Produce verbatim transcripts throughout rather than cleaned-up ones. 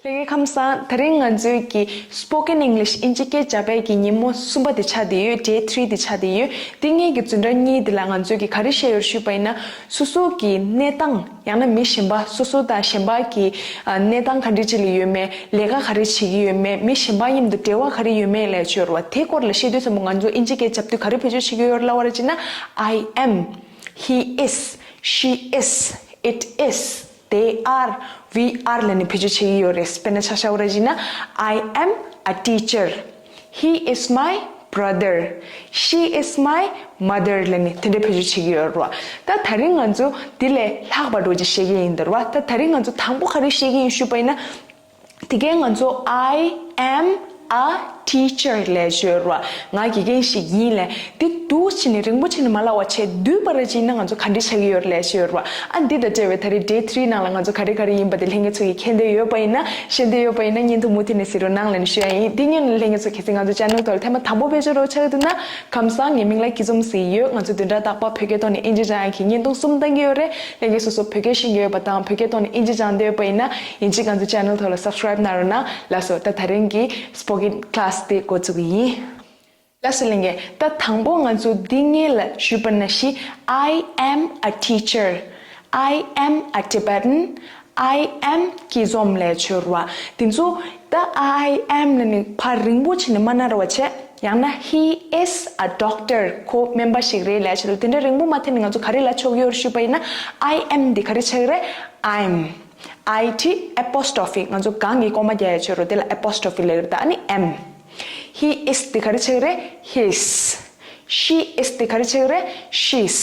ལྷན་རྒྱས་ཁམས་བཟང་། དེ་རིང་ང་ཚོའི་གི་Spoken English དབྱིན་ཇི་སྐད་བྱ་བའི་གི་ཉིན་མོ་གསུམ་པ་དེ་ཆགས་བསྡད་ཡོད། Day three དེ་ཆགས་བསྡད་ཡོད། འདི་ངེད་ཀྱི་འཛིན་གྲྭ་གཉིས་དེ་ལ་ང་ཚོའི་གི་ག་རེ་བཤད་ཡོད་ཞུས་པ་ཡིན་ན། སོ་སོ་གི་གནས་སྟངས། ཡང་ན་མི་གཞན་པ། སོ་སོ་དང་གཞན་པ་གི་ཨ་གནས་སྟངས་ག་འདྲ་ཅིག་ལ་ཡོད་མེད། ལས་ཀ་ག་རེ་བྱེད་ཀྱི་ཡོད་མེད། མི་གཞན་པ་མཉམ་དུ་འབྲེལ་བ་ག་རེ་ཡོད་མེད་ལབ་ཡ་ཅིག་ཡོད་རེད་བ། དེ་སྐོར་ལ་བཤད་དུས་ཙམ་པ་ང་ཚོ་དབྱིན་ཇི་སྐད་བྱ་དུས་ག་རེ་བེད་སྤྱོད་བྱེད་ཀྱི་ཡོད་རེད་ལབ་པ་ཅིག་ན། I am, he is, she is, it is, they are, we are ལབ་ནས་བེད་སྤྱོད་བྱེད་ཀྱི་ཡོད་རེད། དཔེར་ན་ཆ་བཞག་པ་ཅིག་ན། I am a teacher. He is my brother. She is my mother ལབ་ནས་དེ་འདྲ་བེད་སྤྱོད་བྱེད་ཀྱི་ཡོད་རེད་བ། ད་དེ་རིང་ང་ཚོ་འདི་ལས་ལྷག་པ་འདྲ་ཅིག་བཤད་ཀྱི་ཡིན་ད་རེད་བ། ད་དེ་རིང་ང་ཚོ་དང་པོ་ག་རེ་བཤད་ཀྱི་ཡིན་ཞུས་པ་ཡིན་ན། དེ་གའི་ང་ཚོ་I am a teacher ལབ་ཡ་ཅིག་ཡོད་རེད་བ། ང་དགེ་རྒན་ཞིག་ཡིན་ལབ། འདི་འདུག་སེ་བྱས་ནས་རིང་པོ་བྱས་ནས་མ་ལབ་པ་བྱས། བསྡུས་པ་འདྲ་ཅིག་ཡིན་ན་ང་ཚོ་ག་འདྲ་ཆགས་ཀྱི་ཡོད་རེད་ལབ་ཡ་ཅིག་ཡོད་རེད་བ། ཨ་འདི་དང་འབྲེལ་བའི་ད་རེས་Day three ནང་ལ་ང་ཚོ་ག་རེ་ག་རེ་ཡིན་པ་དེ་ལྷན་རྒྱས་ཚོ་གིས་མཁྱེན་བསྡད་ཡོད་པ་ཡིན་ན། ཤེས་བསྡད་ཡོད་པ་ཡིན་ན་བརྙན་ཐུང་མུ་མཐུད་ནས་གཟིགས་རོགས་གནང་ལབ་ནས་ཞུ་ཡ་ཡིན། འདི་སྔོན་ལ་ལྷན་རྒྱས་ཚོ་གལ་སྲིད་ང་ཚོ་channel ཐོག་ལ་ཐེངས་མ་དང་པོ་ཕེབས་ཆོག་རོགས་ཆགས་འདུག་ན། ཁམས་བཟང་། ངའི་མིང་ལ་སྐྱིད་འཛོམས་ཟེར་ཡོད། ང་ཚོ་བདུན་ཕྲག་རྟག་པར་བོད་སྐད་ཐོག་ནས་དབྱིན་ཇི་སྦྱང་ཡག་གི་བརྙན་ཐུང་གསུམ་བཏང་གི་ཡོད་རེད། ལྷན་རྒྱས་སོ་སོ་བོད་སྐད་ཤེས་ཀྱི་ཡོད་པ་དང་བོད་སྐད་ཐོག་ནས་དབྱིན་ཇི་སྦྱང་འདོད་ཡོད་པ་ཡིན་ན། ཡིན་གཅིག་ང་ཚོ་channel ཐོག་ལ་subscribe གནང་རོགས་གནང་། ལགས་སོ། ད་དེ་རིང་གི་spoken class དེ་འགོ་བཙུགས་ཀྱི་ཡིན། ལགས་སོ་ལྷན་རྒྱས། ད་དང་པོ་ང་ཚོ་འདི་སྔོན་ལ་ཞུས་པ་ནང་བཞིན། I am a teacher. I am a Tibetan. I am སྐྱིད་འཛོམས་ལབ་ཡ་ཅིག་ཡོད་རེད་བ། དེ་ཚོ་ད་I am ལབ་ནས་ཕར་རིང་པོ་བྱས་ནས་མ་གནང་རོགས་བྱས། ཡང་ན་He is a doctor. ཁོ་སྨན་པ་ཞིག་རེད་ལབ་ཡ་ཅིག་ལ་དེ་འདྲ་རིང་པོ་མ་འཐེན་ནས་ང་ཚོ་ག་རེ་ལབ་ཆོག་གི་ཡོད་རེད་ཞུས་པ་ཡིན་ན། I am འདི་ག་རེ་ཆགས་ཀྱི་རེད། I'm. I T apostrophe ང་ཚོ་གང་གི་སྐོར་མ་རྒྱག་ཡ་ཅིག་ཡོད་རེད། དེ་ལ་apostrophe ལབ་ཀྱི་རེད། ད་ཨ་ནི་am. He is འདི་ག་རེ་ཆགས་ཀྱི་རེད། His. She is འདི་ག་རེ་ཆགས་ཀྱི་རེད། She's.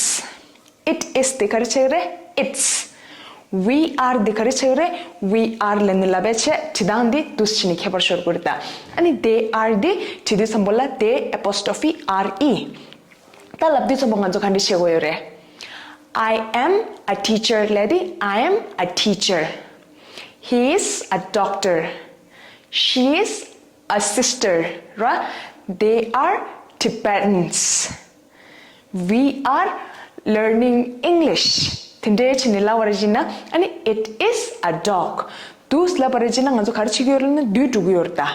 It is འདི་ག་རེ་ཆགས་ཀྱི་རེད། Its. We are འདི་ག་རེ་ཆགས་ཀྱི་རེད། We are ལབ་ནས་ལབ་པ་བྱས། བྲིས་སྟངས་འདི་འདུག་སེ་བྱས་ནས་ཁྱད་པར་ཤོར་གྱི་རེད་ད། ཨ་ནི་they are འདི་བྲིས་དུས་ཙམ་པ་ལ་they apostrophe R E། ད་ལབ་དུས་ཙམ་པ་ང་ཚོ་ག་འདྲ་བྱེད་དགོས་ཡོད་རེད། I am a teacher ལབ་དུས། I am a teacher. He is a doctor. She is a sister ར། They are Tibetans. We are learning English. དེ་འདྲའི་བྱས་ནས་ལབ་པ་རེད་བྱས་ན། ཨ་ནི་it is a dog. འདུག་སེ་ལབ་པ་རེད་བྱས་ན་ང་ཚོ་ག་རེ་བྱེད་ཀྱི་ཡོད་རེད་ན་བསྡུས་འགྲོ་གི་ཡོད་རེད་ད།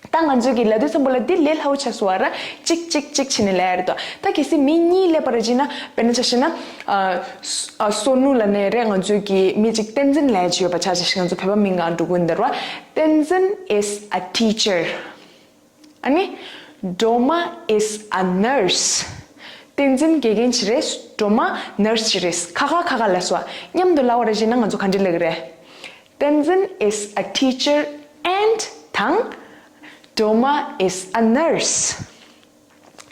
ད་ང་ཚོས་ཀྱི་ལབ་དུས་ཙམ་པ་ལ་འདི་ལས་སླ་པོ་ཆགས་སོང་བ་ར། གཅིག་གཅིག་གཅིག་བྱས་ནས་ལབ་ཡ་རེད་དོ། ད་གལ་སྲིད་མི་གཉིས་སླེབས་པ་རེད་བྱས་ན། དཔེར་ན་ཆ་བཞག་ན། ཨ་སོ་ཨ་སོ་ནུ་ལབ་ནའི་རེད། ང་ཚོས་ཀྱི་མི་གཅིག་བསྟན་འཛིན་ལབ་ཡ་ཅིག་ཡོད་པ་ཆ་བཞག་ན། ང་ཚོ་བོད་པ་མིང་སྒང་འགྲོ་གི་ཡིན་ད་ར། བསྟན་འཛིན་is a teacher. ཨ་ནི། སྒྲོལ་མ་is a nurse. བསྟན་འཛིན་དགེ་རྒན་ཅིག་རེད། སྒྲོལ་མ་ནར་སི་ཅིག་རེད། ཁ་ཁ་ཁ་ཁ་ལབ་སོང་བ། མཉམ་དུ་ལབ་པ་རེད་བྱས་ན་ང་ཚོ་ག་འདྲ་ལབ་ཀྱི་རེད། བསྟན་འཛིན་is a teacher and དང་། སྒྲོལ་མ་is a nurse.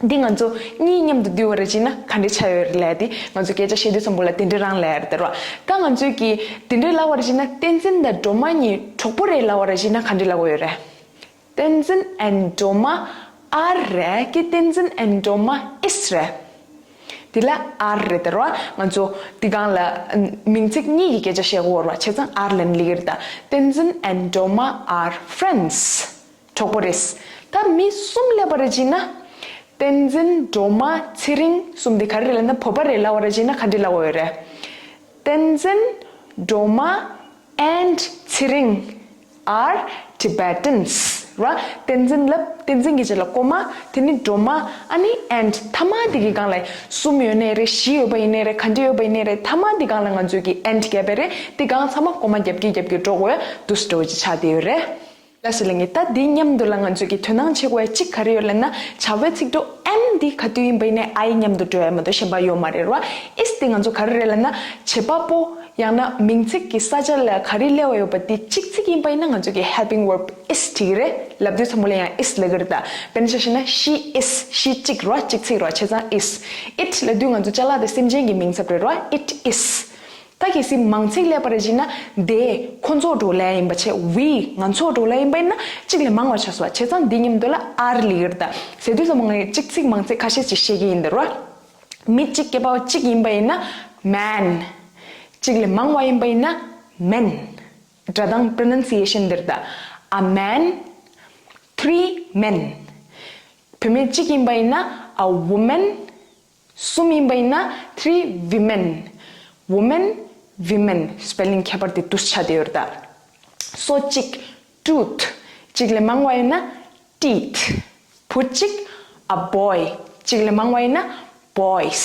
འདི་ང་ཚོ་གཉིས་མཉམ་དུ་བསྡུས་པ་རེད་བྱས་ན་ག་འདྲ་ཆགས་ཡོད་རེད་ལབ་ཡ་དེ། ང་ཚོ་སྐད་ཆ་བཤད་དུས་ཙམ་པ་ལ་དེ་འདྲ་རང་ལབ་ཡ་རེད་ད་ར། ད་ང་ཚོས་ཀྱིས་དེ་འདྲ་ལབ་པ་རེད་བྱས་ན། བསྟན་འཛིན་དང་སྒྲོལ་མ་གཉིས་གྲོགས་པོ་རེད་ལབ་པ་རེད་བྱས་ན་ག་འདྲ་ལབ་དགོས་ཡོད་རེད། བསྟན་འཛིན་and སྒྲོལ་མ་are རེད་ཀྱི། བསྟན་འཛིན་and སྒྲོལ་མ་is རེད། འདི་ལ་are རེད་ད་ར། ང་ཚོ་འདི་སྒང་ལ་མིང་ཚིག་གཉིས་ཀྱི་སྐད་ཆ་བཤད་དགོས་རེད་བ། བྱས་ཙང་are ལབ་ནས་ལབ་ཀྱི་རེད་ད། བསྟན་འཛིན་and སྒྲོལ་མ་are friends. གྲོགས་པོ་རེད། ད་མི་གསུམ་སླེབས་པ་རེད་བྱས་ན། བསྟན་འཛིན། སྒྲོལ་མ། ཚེ་རིང་གསུམ་འདི་ག་རེ་རེད་ལབ་ན་བོད་པ་རེད་ལབ་པ་རེད་བྱས་ན་ག་འདྲ་ལབ་དགོས་ཡོད་རེད། བསྟན་འཛིན། སྒྲོལ་མ། and ཚེ་རིང་are Tibetans ར། བསྟན་འཛིན་ལབ། བསྟན་འཛིན་གྱི་རྗེས་ལ་ཀོ་མ། དེ་ནི་སྒྲོལ་མ། ཨ་ནི་and མཐའ་མ་འདི་གི་སྒང་ལ་གསུམ་ཡོད་ནའི་རེད། བཞི་ཡོད་པ་ཡིན་ནའི་རེད། ག་འདྲ་ཡོད་པ་ཡིན་ནའི་རེད། མཐའ་མ་འདི་སྒང་ལ་ང་ཚོས་ཀྱི་and བརྒྱབ་པ་རེད། འདི་སྒང་ཚང་མ་ཀོ་མ་བརྒྱབ་ཀྱི་བརྒྱབ་ཀྱི་འགྲོ་དགོས། འདུག་སེ་འགྲོ་གི་ཆགས་བསྡད་ཡོད་རེད། ལགས་སོ་ལྷན་རྒྱས། ད་འདི་མཉམ་དུ་ལ་ང་ཚོས་ཀྱི་དོ་སྣང་བྱེད་དགོས་ཡ་གཅིག་ག་རེ་ཡོད་ལབ་ན། བྱ་བའི་ཚིག་གྲོགས་am འདི་ག་དུས་ཡིན་པ་ཡིན་ནའི་I མཉམ་དུ་འགྲོ་ཡ་མ་གཏོགས་གཞན་པ་ཡོད་མ་རེད་ར། is འདི་ང་ཚོ་ག་རེ་རེད་ལབ་ན། བྱེད་པ་པོ་ཡང་ན་མིང་ཚིག་གི་ས་ཆ་ལ་ག་རེ་སླེབས་པ་ཡོད་པ་འདི་གཅིག་ཚིག་ཡིན་པ་ཡིན་ན་ང་ཚོས་ཀྱི་helping verb is བྲིས་ཀྱི་རེད། ལབ་དུས་ཚང་མ་ལ་ཡང་is ལབ་ཀྱི་རེད་ད། དཔེར་ན་ཆ་བཞག་ན། She is. She གཅིག་ར། གཅིག་ཚིག་ར། བྱས་ཙང་is. It ལབ་དུས་ང་ཚོ་ཅ་ལག་དེ་སེམས་ཅན་གྱི་མིང་ཚབ་རེད་ར། It is. ད་གལ་སྲིད་མང་ཚིག་སླེབས་པ་རེད་བྱས་ན། they ཁོ་ཚོ་འགྲོ་ལབ་ཡ་ཡིན་པ་བྱས། we ང་ཚོ་འགྲོ་ལབ་ཡ་ཡིན་པ་ཡིན་ན་གཅིག་ལས་མང་བ་ཆགས་སོང་བ། བྱས་ཙང་འདི་མཉམ་དུ་ལ་are ལབ་ཀྱི་རེད་ད། ཟེར་དུས་ཙམ་པ་ང་གཅིག་ཚིག་མང་ཚིག་ཁ་ཤས་ཅིག་བཤད་ཀྱི་ཡིན་ད་ར། མི་གཅིག་སྐྱེས་པ་གཅིག་ཡིན་པ་ཡིན་ན་man། གཅིག་ལས་མང་བ་ཡིན་པ་ཡིན་ན་men། སྒྲ་གདངས་pronunciation འདིར་ད། A man, three men། བུད་མེད་གཅིག་ཡིན་པ་ཡིན་ན་a woman། གསུམ་ཡིན་པ་ཡིན་ན་three women། Woman, women spelling ཁྱད་པར་དེ་འདུག་སེ་ཆགས་བསྡད་ཡོད་རེད་ད། སོ་གཅིག tooth། གཅིག་ལས་མང་བ་ཡིན་ན་teeth། བུ་གཅིག a boy། གཅིག་ལས་མང་བ་ཡིན་ན་boys།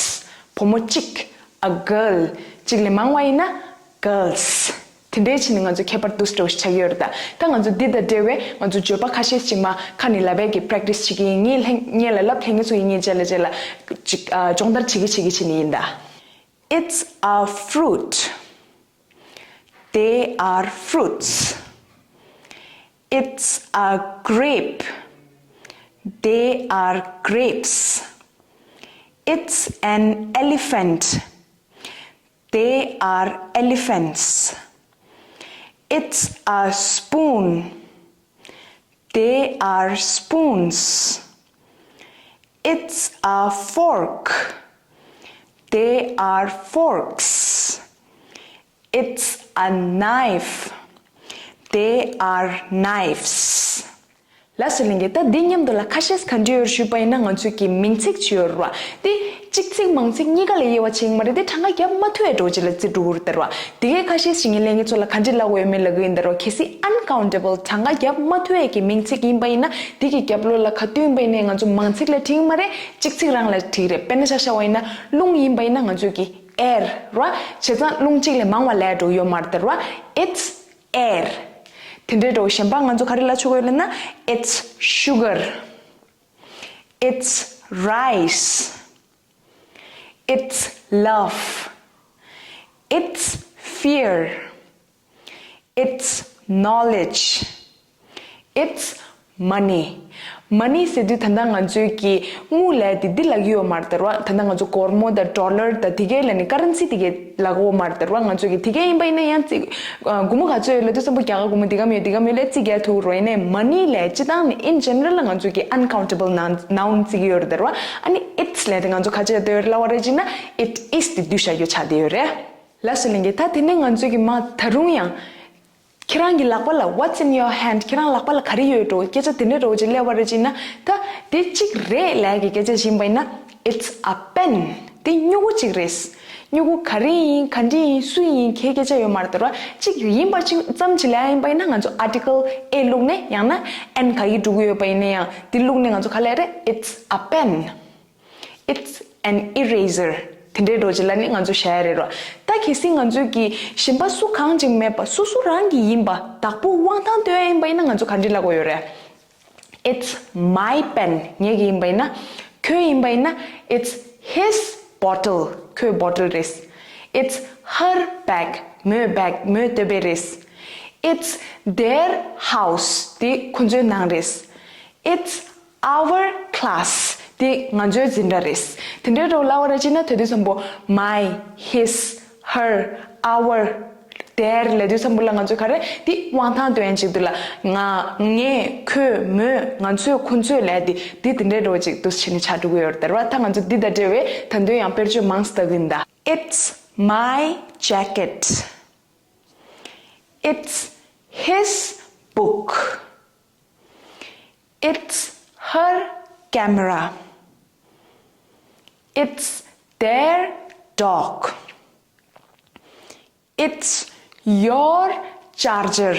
བུ་མོ་གཅིག a girl། གཅིག་ལས་མང་བ་ཡིན་ན་girls། དེ་འདྲའི་ཕྱིན་ནས་ང་ཚོ་ཁྱད་པར་འདུག་སེ་འདྲ་བོ་ཞིག་ཆགས་ཀྱི་ཡོད་རེད་ད། ད་ང་ཚོ་འདི་དང་འབྲེལ་བའི་ང་ཚོ་བརྗོད་པ་ཁ་ཤས་ཤིག་མ་ཁ་ནས་ལབ་ཡས་ཀྱི་practice་བྱེད་ཀྱི་ཡིན། ངས་ལྷན་ངས་ལ་ལབ་ལྷན་རྒྱས་ཚོ་ཡིན། ངས་རྗེས་ལ་རྗེས་ལ་ཅིག་ཨ་སྦྱོང་བརྡར་བྱེད་ཀྱི་བྱེད་ཀྱི་བྱེད་ནི་ཡིན་ད། It's a fruit. They are fruits. It's a grape. They are grapes. It's an elephant. They are elephants. It's a spoon. They are spoons. It's a fork. They are forks. It's a knife. They are knives. ལགས་སོ་ལྷན་རྒྱས། ད་འདི་མཉམ་དུ་ལ་ཁ་ཤས་ག་འདྲ་ཡོད་ཞུས་པ་ཡིན་ན། ང་ཚོས་ཀྱི་མིང་ཚིག་ཅིག་ཡོད་རེད་བ། དེ་གཅིག་ཚིག་མང་ཚིག་གཉིས་ཀ་ལ་དབྱེ་བ་ཕྱེ་ཡིན་མ་རེད། དེ་གྲངས་ཀ་བརྒྱབ་མ་ཐུབ་ཡས་འདྲ་བོ་ཅིག་ལ་བརྩི་འགྲོ་གི་རེད་ད་རེད་བ། དེ་གའི་ཁ་ཤས་ཤིག་ངས་ལྷན་རྒྱས་ཚོ་ལ་ག་འདྲ་ལབ་དགོས་ཡོད་མེད་ལབ་གི་ཡིན་ད་རེད་བ། གལ་སྲིད་uncountable་གྲངས་ཀ་བརྒྱབ་མ་ཐུབ་ཡས་ཀྱི་མིང་ཚིག་ཡིན་པ་ཡིན་ན། དེ་གི་རྒྱབ་ལོགས་ལ་ག་དུས་ཡིན་པ་ཡིན་ནའི་ང་ཚོ་མང་ཚིག་ལ་བྲིས་ཡིན་མ་རེད། གཅིག་ཚིག་རང་ལ་བྲིས་རེད། དཔེར་ན་ཆ་བཞག་པ་ཡིན་ན་རླུང་ཡིན་པ་ཡིན་ན་ང་ཚོས་ཀྱི་air་རེད་བ། བྱས་ཙང་རླུང་གཅིག་ལས་མང་བ་ལབ་འགྲོ་ཡོད་མ་རེད་ད་རེད་བ། It's air། དེ་འདྲའི་འདྲ་བོ་གཞན་པ་ང་ཚོ་ག་རེ་ལབ་ཆོག་གི་ཡོད་ལབ་ན། It's sugar. It's rice. It's love. It's fear. It's knowledge. It's money. Money་ཟེར་དུས་ད་ལྟ་ང་ཚོས་ཀྱི་དངུལ་ལབ་དེ་འདི་ལབ་ཀྱི་ཡོད་མ་རེད་ད་རེད་བ། ད་ལྟ་ང་ཚོ་སྒོར་མོ་དང་dollar་དང་དེ་གའི་ལབ་ནས་currency་དེ་གའི་ལབ་ཀྱི་ཡོད་མ་རེད་ད་རེད་བ། ང་ཚོས་ཀྱི་དེ་གའི་ཡིན་པ་ཡིན་ན་ཡང་ཙི་ཨ་སྒོར་མོ་ག་ཚོད་ཡོད་ལབ་དུས་ཙམ་པོ་རྒྱ་གར་སྒོར་མོ་འདི་ག་མོ་ཡོད་འདི་ག་མོ་ཡོད་ལབ་ཙི་རྒྱག་ཐུབ་ཀྱི་རེད་བ། ཡིན་ནའི་money་ལབ་སྤྱིར་བཏང་ནས་in general་ལ་ང་ཚོས་ཀྱི་uncountable noun noun་བརྩི་གི་ཡོད་རེད་ད་རེད་བ། ཨ་ནི་it's་ལབ་དེ་ང་ཚོ་ག་ཚོད་ཡོད་ལབ་པ་རེད་ཅེ་ན། It is་དེ་བསྡུས་བཞག་རྒྱུ་ཆགས་བསྡད་ཡོད་རེད། ལགས་སོ་ལྷན་རྒྱས། ད་དེ་ནས་ང་ཚོས་ཀྱི་མ་ད་རུང་ཡང་ཁྱེད་རང་གི་ལག་པ་ལ། What's in your hand? ཁྱེད་རང་ལག་པ་ལ་ག་རེ་ཡོད་འགྲོ། སྐད་ཆ་དེ་འདྲ་འདྲ་བོ་ཅིག་སླེབས་པ་རེད་ཅེ་ན། ད་དེ་གཅིག་རེད་ལབ་ཀྱི་སྐད་ཆ་ཞིག་ཡིན་པ་ཡིན་ན། It's a pen. དེ་སྨྱུ་གུ་གཅིག་རེད། སྨྱུ་གུ་ག་རེ་ཡིན། ག་འདྲ་ཡིན། སུ་ཡིན། གའི་སྐད་ཆ་ཡོད་མ་རེད་ད་རེད་བ། གཅིག་ཡིན་པ་གཅིག་ཙམ་ཅིག་ལབ་ཡ་ཡིན་པ་ཡིན་ན། ང་ཚོ་article་a་བླུགས་ནས་ཡང་ན་an་ག་གི་འགྲོ་གི་ཡོད་པ་ཡིན་ན་ཡང་། དེ་བླུགས་ནས་ང་ཚོ་ག་ལབ་རེད། It's a pen. It's an eraser. དེ་འདྲའི་འདྲ་བོ་ཅིག་ལབ་ནས་ང་ཚོ་བཤད་ཡ་རེད་རོ། ད་གལ་སྲིད་ང་ཚོས་ཀྱི་གཞན་པ་སུ་གང་ཅིག་མེད་པ་སོ་སོ་རང་གི་ཡིན་པ་བདག་པོ་དབང་ཐང་སྟོན་ཡ་ཡིན་པ་ཡིན་ན། ང་ཚོ་ག་འདྲ་ལབ་དགོས་ཡོད་རེད། It's my pen. ངའི་གི་ཡིན་པ་ཡིན་ན། ཁོའི་ཡིན་པ་ཡིན་ན། It's his bottle. ཁོའི་bottle་རེད། It's her bag. མོའི་bag. མོའི་སྟོད་པའི་རེད། It's their house. དེ་ཁོ་ཚོའི་ནང་རེད། It's our class. དེ་ང་ཚོའི་འཛིན་གྲྭ་རེད། དེ་འདྲའི་འདྲ་བོ་ལབ་པ་རེད་ཅེ་ན། དེ་དུས་ཙམ་པོ་my, his, her, our, their་ལབ་དུས་ཙམ་པོ་ལ་ང་ཚོས་ག་རེ། དེ་དབང་ཐང་སྟོན་ཡ་ཅིག་འདུག་ལ། ང་། ངས། ཁོས། མོས། ང་ཚོས། ཁོ་ཚོས་ལབ་དེ། དེ་དེ་འདྲའི་འདྲ་བོ་ཅིག་འདུག་སེ་བྱས་ནས་ཆགས་འགྲོ་གི་ཡོད་རེད་ད་རེད་བ། ད་ང་ཚོ་འདི་དང་འབྲེལ་བའི་ད་དུང་ཡང་དཔེར་བརྗོད་མང་ཙམ་ལྟ་གི་ཡིན་ད། It's my jacket. It's his book. It's her camera. It's their dog. It's your charger.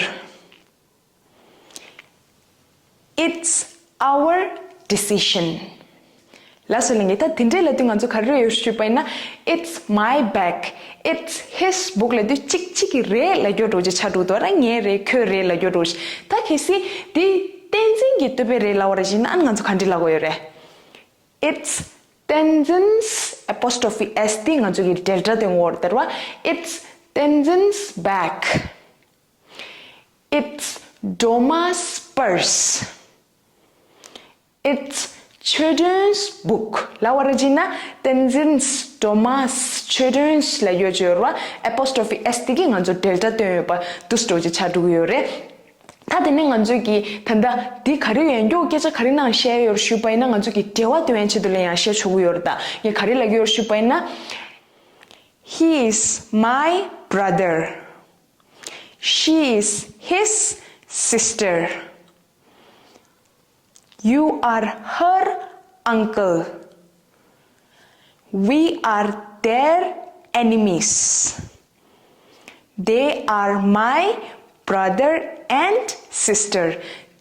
It's our decision. ལགས་སོ་ལྷན་རྒྱས། ད་དེ་འདྲའི་ལབ་དུས་ང་ཚོ་ག་རེ་ཡོད་ཞུས་པ་ཡིན་ན། It's my bag. It's his book་ལབ་དུས་གཅིག་གཅིག་གི་རེད་ལབ་རྒྱུ་འདྲ་བོ་ཅིག་ཆགས་འགྲོ་གི་འདུག་ར། ངའི་རེད། ཁོའི་རེད་ལབ་རྒྱུ་འདྲ་བོ་ཅིག་ད་གལ་སྲིད་དེ་བསྟན་འཛིན་གྱི་སྟོད་པའི་རེད་ལབ་པ་རེད་ཅེ་ན། ཨ་ནི་ང་ཚོ་ག་འདྲ་ལབ་དགོས་ཡོད་རེད། It's Tenzin's apostrophe S དེ་ང་ཚོ་གི་འབྲེལ་སྒྲ་སྟོན་དགོས་རེད་བ། It's Tenzin's bag. It's Doma's purse. It's children's book. ལབ་པ་རེད་ཅེ་ན། Tenzin's, Doma's, children's་ལབ་ཡོད་ཅེས་ཡོད་རེད་བ། Apostrophe S དེ་གིས་ང་ཚོ་འབྲེལ་སྒྲ་སྟོན་ཡོད་པ་འདུག་སེ་འདྲ་བོ་ཅིག་ཆགས་འགྲོ་གི་ཡོད་རེད། ད་དེ་ནས་ང་ཚོས་ཀྱི་ད་ལྟ་འདི་ག་རེ་ཡོད། མགྱོགས་སྐད་ཆ་ག་རེ་ནང་བཤད་ཡོད་ཞུས་པ་ཡིན་ན། ང་ཚོས་ཀྱི་འབྲེལ་བ་སྟོན་ཡའི་ཆེད་དུ་ལ་ཡང་བཤད་ཆོག་གི་ཡོད་རེད། ད་ངས་ག་རེ་ལབ་ཀྱི་ཡོད་ཞུས་པ་ཡིན་ན། He is my brother. She is his sister. You are her uncle. We are their enemies. They are my brother and sister.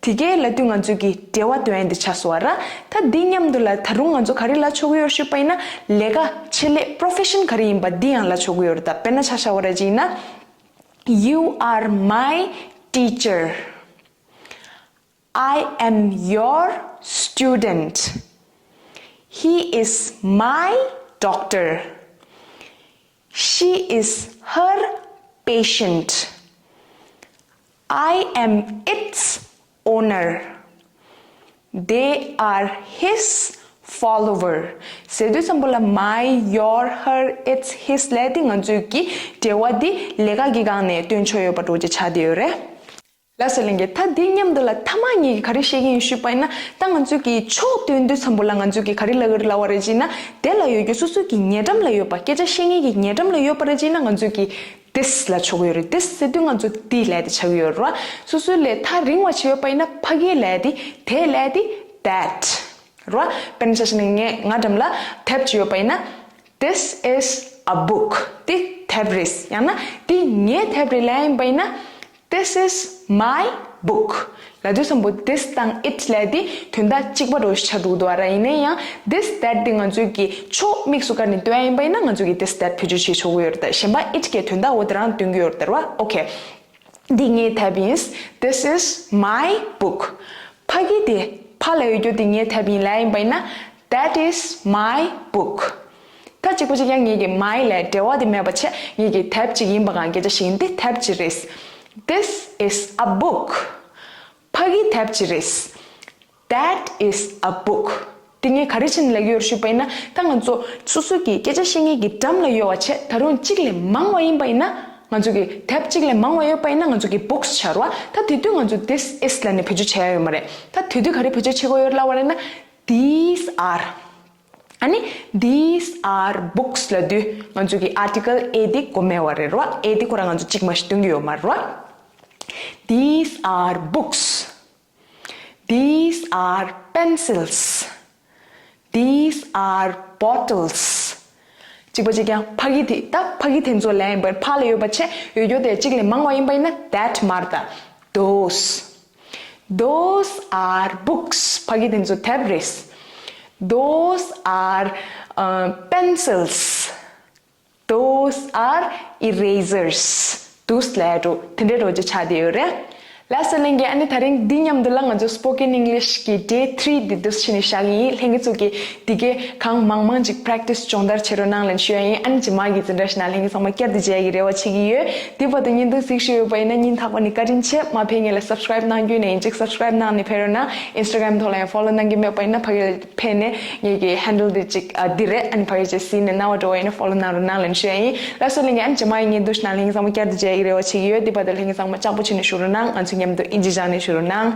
དེ་གའི་ལབ་དུས་ང་ཚོས་ཀྱི་འབྲེལ་བ་སྟོན་ཡ་འདི་ཆགས་སོང་བ་ར། ད་འདི་མཉམ་དུ་ལ་ད་རུང་ང་ཚོ་ག་རེ་ལབ་ཆོག་གི་ཡོད་ཞུས་པ་ཡིན་ན། ལས་ཀ་ཆེད་ལས་པོ་རོ་ཕེ་ཤན་ག་རེ་ཡིན་པ་འདི་ཡང་ལབ་ཆོག་གི་ཡོད་རེད། ད་དཔེར་ན་ཆ་བཞག་པ་ར་ཅིག་ཡིན་ན། You are my teacher. I am your student. He is my doctor. She is her patient. I am its owner. They are his follower. ཟེར་དུས་ཙམ་པ་ལ་my, your, her, its, his ལབ་དེ་ང་ཚོས་ཀྱི་འབྲེལ་བ་འདི་ལས་ཀ་གི་སྒང་ནས་སྟོན་ཆོག་ཡོད་པ་འདྲ་བོ་ཅིག་ཆགས་བསྡད་ཡོད་རེད། ལགས་སོ་ལྷན་རྒྱས། ད་འདི་མཉམ་དུ་ལ་མཐའ་མ་ངེད་ཀྱིས་ག་རེ་བཤད་ཀྱི་ཡིན་ཞུས་པ་ཡིན་ན། ད་ང་ཚོས་ཀྱི་ཕྱོགས་སྟོན་དུས་ཙམ་པ་ལ་ང་ཚོས་ཀྱི་ག་རེ་ལབ་ཀྱི་ལབ་པ་རེད་ཅེ་ན། དེ་ལ་ཡོད་རྒྱུ་སོ་སོའི་གི་ཉེ་འགྲམ་ལ་ཡོད་པ། སྐད་ཆ་བཤད་མཁན་གྱི་ཉེ་འགྲམ་ལ་ཡོད་པ་རེད་ཅེ་ན་ང་ཚོས་ཀྱི་this ལབ་ཆོག་གི་ཡོད་རེད། this ཟེར་དུས་ང་ཚོ་འདི་ལབ་དེ་ཆགས་ཀྱི་ཡོད་རེད་བ། སོ་སོའི་ལས་ཐག་རིང་བ་ཞིག་ཡོད་པ་ཡིན་ན་ཕ་གིའི་ལབ་དེ་དེ་ལབ་དེ་that རེད་བ། དཔེར་ན་ཆ་བཞག་ན་ངས་ང་འགྲམ་ལ་དེབ་ཅིག་ཡོད་པ་ཡིན་ན། This is a book. འདི་དེབ་རེད། ཡང་ན་འདི་ངའི་དེབ་རེད་ལབ་ཡིན་པ་ཡིན་ན། This is my book. ལབ་དུས་ཙམ་པ་this དང་it ལབ་དེ་དོན་དག་གཅིག་པ་འདྲ་བོ་ཞིག་ཆགས་འགྲོ་གི་འདུག་བ་ར། ཡིན་ན་ཡང་this that འདི་ང་ཚོས་ཀྱི་ཕྱོགས་དམིགས་སུ་བཀར་ནས་སྟོན་ཡ་ཡིན་པ་ཡིན་ན་ང་ཚོས་ཀྱི་this that བེད་སྤྱོད་བྱེད་ཆོག་གི་ཡོད་རེད། ད་གཞན་པ་it གི་དོན་དག་འོ་དེ་རང་སྟོན་གྱི་ཡོད་རེད་ད་ར་བ། Okay. འདི་ངའི་དེབ་ཡིན། This is my book. ཕ་གི་དེ་ཕ་ལབ་ཡོད་རྒྱུ་དེ་ངའི་དེབ་ཡིན་ལབ་ཡིན་པ་ཡིན་ན། That is my book. ད་གཅིག་པ་གཅིག་རྐྱང་ངེད་ཀྱི་my ལ་འབྲེལ་བ་དེ་མེད་པ་བྱས། ངེད་ཀྱི་དེབ་ཅིག་ཡིན་པ་གང་སྐད་ཆ་ཞིག་ཡིན། འདི་དེབ་ཅིག་རེད། This is a book. ཕ་གི་དེབ་ཅིག་རེད། That is a book. དེ་ངས་ག་རེ་བྱས་ནས་ལབ་ཀྱི་ཡོད་རེད་ཞུས་པ་ཡིན་ན། ད་ང་ཚོ་སོ་སོ་གི་སྐད་ཆ་བཤད་མཁན་གྱི་འགྲམ་ལ་ཡོད་པ་བྱས། ད་རུང་གཅིག་ལས་མང་བ་ཡིན་པ་ཡིན་ན། ང་ཚོ་གི་དེབ་གཅིག་ལས་མང་བ་ཡོད་པ་ཡིན་ན་ང་ཚོ་གི་books ཆགས་རེད་བ། ད་དེ་དུས་ང་ཚོ་this is ལབ་ནས་བེད་སྤྱོད་བྱས་ཡ་ཡོད་མ་རེད། ད་དེ་དུས་ག་རེ་བེད་སྤྱོད་བྱེད་དགོས་ཡོད་ལབ་པ་རེད་ན། These are. ཨ་ནི་these are books ལབ་དུས་ང་ཚོ་གི་article a དེ་གོ་མེད་པ་རེད་རེད་བ། a དེ་ཁོ་རང་ང་ཚོ་གཅིག་མ་ཞིག་སྟོན་གྱི་ཡོད་མ་རེད་བ། These are books. These are pencils. These are bottles. གཅིག་པ་གཅིག་རྐྱང་ཕ་གི་དེ། ད་ཕ་གི་དེ་ཚོ་ལབ་ཡིན་པ་ཕ་ལ་ཡོད་པ་བྱས། ཡོད་རྒྱུ་དེ་གཅིག་ལས་མང་བ་ཡིན་པ་ཡིན་ན་that མ་རེད་ད། Those. Those are books. ཕ་གི་དེ་ཚོ་དེབ་རེད། Those are, uh, pencils. Those are erasers. འདུག་སེ་ལབ་འགྲོ། དེ་འདྲའི་འགྲོ་རྒྱུ་ཆགས་བསྡད་ཡོད་རེད། ལགས་སོ་ལྷན་རྒྱས། ཨ་ནི་ད་རིང་འདི་མཉམ་དུ་ལ་ང་ཚོ་Spoken English གི་day three འདི་འདུག་སེ་བྱས་ནས་བཞག་གི་ཡིན། ལྷན་རྒྱས་ཚོ་གིས་འདི་གའི་གང་མང་མང་ཅིག་practice སྦྱོང་བརྡར་བྱེད་རོགས་གནང་ལབ་ཞུ་ཡ་ཡིན། ཨ་ནི་རྗེས་མ་གི་འཛིན་གྲྭ་ཞིག་ནང་ལྷན་རྒྱས་ཚང་མ་བསྐྱར་དུ་མཇལ་གྱི་རེ་བ་བྱེད་ཀྱི་ཡོད། དེ་བར་དུ་བརྙན་ཐུང་གཟིགས་བཞིན་ཡོད་པ་ཡིན་ན་སྙིང་ཐག་པ་ནས་བཀའ་དྲིན་ཆེ། མ་ཕེབས་སྔོན་ལ་subscribe གནང་རྒྱུ་ཡིན་ན་ཡིན་གཅིག subscribe གནང་ནས་ཕེབས་རོགས་གནང་། Instagram ཐོག་ལ་ཡང་follow གནང་གི་མེད་པ་ཡིན་ན་ཕ་གི་ལ་ཕེབས་ནས་ངེད་ཀྱི་handle འདི་གཅིག་ཨ་འདི་རེད། ཨ་ནི་ཕ་གི་ཅིག་གཟིགས་ནས་རྣ་བ་འགྲོ་བ་ཡིན་ན་follow གནང་རོགས་གནང་ལབ་ཞུ་ཡ་ཡིན། ལགས་སོ་ལྷན་རྒྱས། ཨ་ནི་རྗེས་མ་ཡི་བརྙན་ཐུང་ཞིག་ནང་ལྷན་རྒྱས་ཚང་མ་བསྐྱར་དུ་མཇལ་གྱི་རེ་བ་བྱེད་ཀྱི་ཡོད། དེ་བར་དུ་ལྷན་རྒྱས་ཚང་མ་ཅག་པོ་བྱས་ནས་བཞུགས་རོགས་གནང་། ང་ཚོ་མཉམ་དུ་ཨིན་ཇི་སྦྱངས་ནས་བཞུགས་རོགས་གནང་།